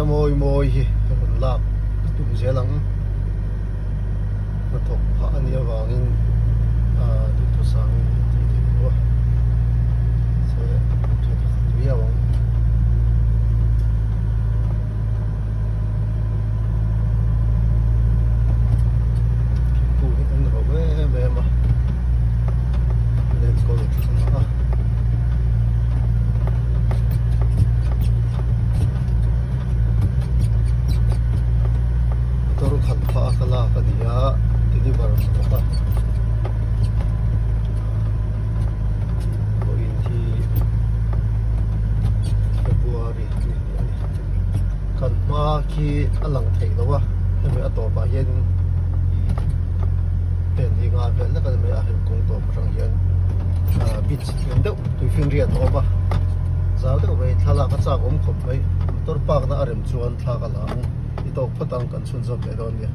Nia mawi mawi hi ka rawn lak ka tum zel ang. Hnathawk phah a nih avangin aaa duhthusangin a tih theih lo a, mahse tha thawk viau ang. Thingkung hi an ro em em a, an enkawl tha a. Motor khalh phah a ka lak a ni a, deliver a bawk a. Vawiin hi February ni hnih a ni. Kan hma khi a lang thei lo a, hemi a tawpah hianin ih pen hi nga vel lek a ni mai a, hemi kawng tawp atang hian ah beach lian deuh tuifinriat a awm a, zau deuh mai thlalak a chak awm khawp mai motor park na a rem chuan thla ka la ang i tawk phawt ang kan chhunzawm leh dawn nia.